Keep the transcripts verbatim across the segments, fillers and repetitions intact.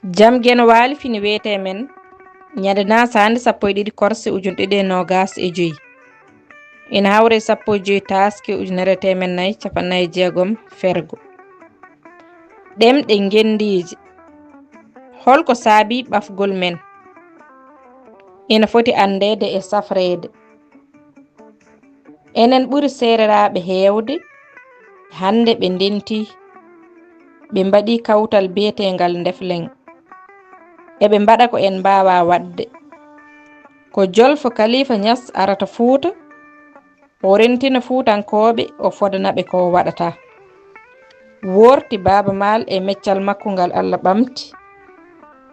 Jam Geno Waali fini wiyetee men ñande nasaande sappo e ɗiɗi korse ujunɗe ɗiɗi e noogaas e joy. Ina hawre sappo e joy taaske ujunere teemen nayi capanɗe nayi e jeegom fergo. Ɗemɗe ngenndiije. Holko saabii ɓafgol men? Ina foti anndeede e safreede. Enen ɓuri seereraaɓe heewde, hannde ɓe ndentii, ɓe mbaɗii kawtal biyeteengal Ndefleng. Eɓe mbaɗa ko en mbaawaa waɗde. Ko jolfo Kaliifa Ñas arata Fuuta, o rentina Fuutankooɓe, o fodana ɓe ko o waɗata. Woorti Baaba Maal e meccal makko ngal Alla ɓamti,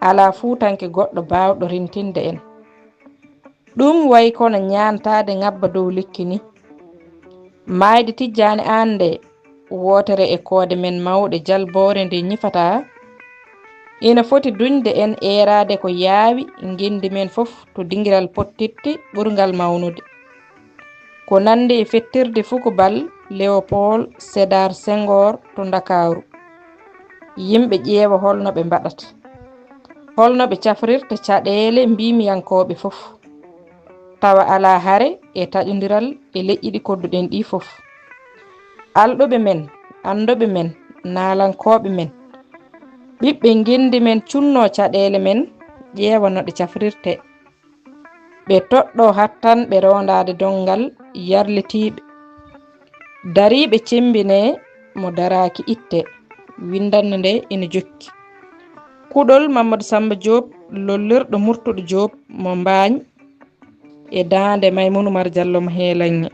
alaa Fuutanke goɗɗo baawɗo rentinde en. Ɗum wayi kono ñaantaade ŋabba dow lekki ni. Maayde Tijjaani Aan nde, wootere e koode men mawɗe jalboore nde ñifataa, ina foti duñde en eeraade ko yaawi ngenndi men fof to dingiral pottitte ɓurngal mawnude. Ko nande e fettirde fukubal Léopold Sédar Senghor to Ndakaaru. Yimɓe ƴeewa holno ɓe mbaɗata. Holno ɓe cafrirta caɗeele mbiimiyankooɓe fof. Tawa alaa hare e taƴondiral e leƴƴi ɗi kodduɗen ɗi fof. Alɗuɓe men, annduɓe men, naalankooɓe men, ɓiɓɓe ngenndi men cunno caɗeele men, ƴeewa no ɗe cafrirte. Ɓe toɗɗo hattanɓe roondaade donngal yarlitiiɓe. Dariiɓe cemmbinee, mo daraaki itte. Winndannde nde ina jokki. Kuɗol Mamadou Samba Diop, lollirɗo Murtuɗo Diop mo Mbaañ e daande Maymoun Oumar Diallo mo Heelaŋŋe.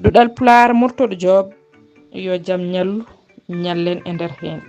Duɗal Pulaar Murtuɗo Diop, yo jam ñallu, ñallen e nder heen.